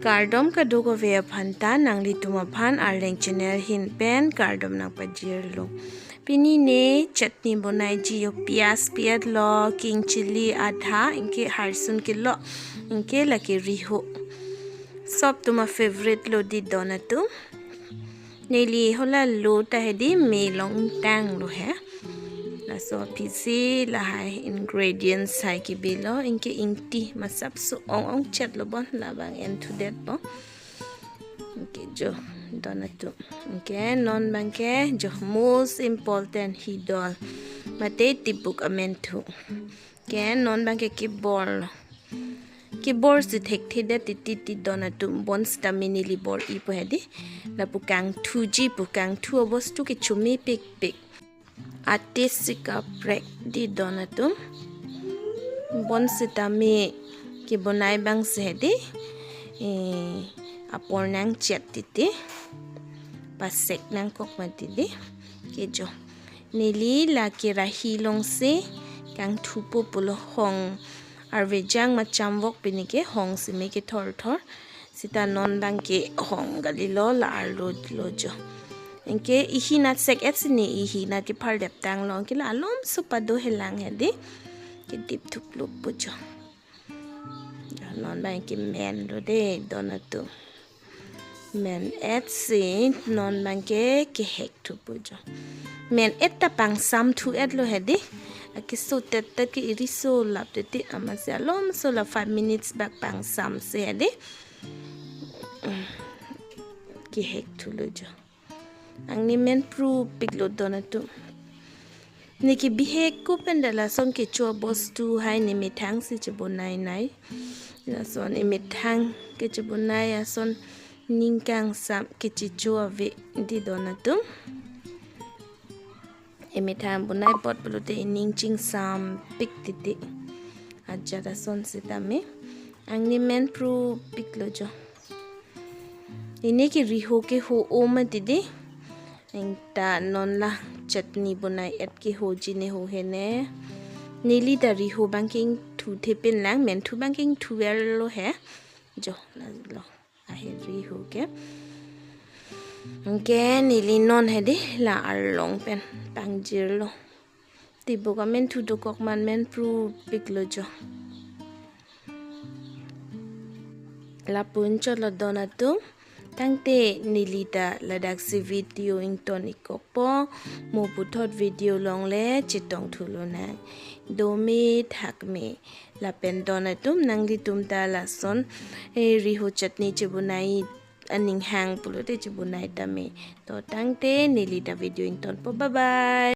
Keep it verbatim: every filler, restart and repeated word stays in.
Kardom kadokave aphan ta, nanglitum aphan Arleng channel ahin pen kardom nangpajirlo. Pini ne chutney bonaiji jo, piyaj pi-etlo, king chilli adha, anke harsun kilo, anke lake riho. Sob atum a-favorite lo dei don atum. Neli hala lo ta hedi me along ingtanglo he. Laso aphisi lahai ingredients hai kebilo, anke ingti masapso ong-ong chetlo bon, labang enthudet po. Anke jo don atum. Anke non abangke jo most important hidol mate tibuk amenthu. Anke non abangke kebor. Kebor si thekthedet titi dei don atum, bonsitame neli bor-ipo hedi. Lapu kangthuji pu, kangthu abostu ke chomepikpik. A-taste si kaprek dei don atum. Bonsitame kebonai abang si hedi, eh, apor nangchet titi. Pasek nangkok mati dei. Anke jo. Neli la kerahi alongsi kangthupo pulo, hong arve jang macham vok pini ke hong si me kethorthor. Seta non abangke hong kalilo, la arlo lo jo. Anke ihi nat sek-et si ne ihi nat kephar deptanglo, anke la alomso pado helang hedi. Kedip thuklo po jo. Non abangke menlo dei don atum. Men-et si non abangke kehek thupo jo. Men-et ta pangsamthu-etlo hedi. Akeso tettet ke iriso lap titi, amatsi alomso la five minutes bak pangsamse hedi. Kehek thulo jo. Angni menpru piklo don atum. Ne kebihek ko pen da lason kecho abostu hai ne methang si chebonai nai. Lason emethang kechebonai ason ning kangsam kechecho ave dei don atum. Emethang bonai apot pulote ening chingsampik titi. Ajat ason sitame. Angni menpru piklo jo. Neli ke riho keho-o mati dei. Ingta non la chutney bonai-et kehoji ne ho he ne. Neli ta riho abangke ingthu thepin lang, menthu abangke ingthu verlo he. Jo, la lo. Ahe riho ke. Anke neli non hedi la arlong pen pangjirlo. Tibuk amenthu dokok man menpru piklo jo. Lapu-an chotlo don atum. Tangte neli ta ladaksi video ington-ikkokpo. Mo puthot video along le chetong thulonang. Dome thakme. Lapen don atum, nanglitum ta lason, eh, riho chutney chebonai aning hang pulote chebonai tame. To tangte neli ta video ingtonpo. Bye bye.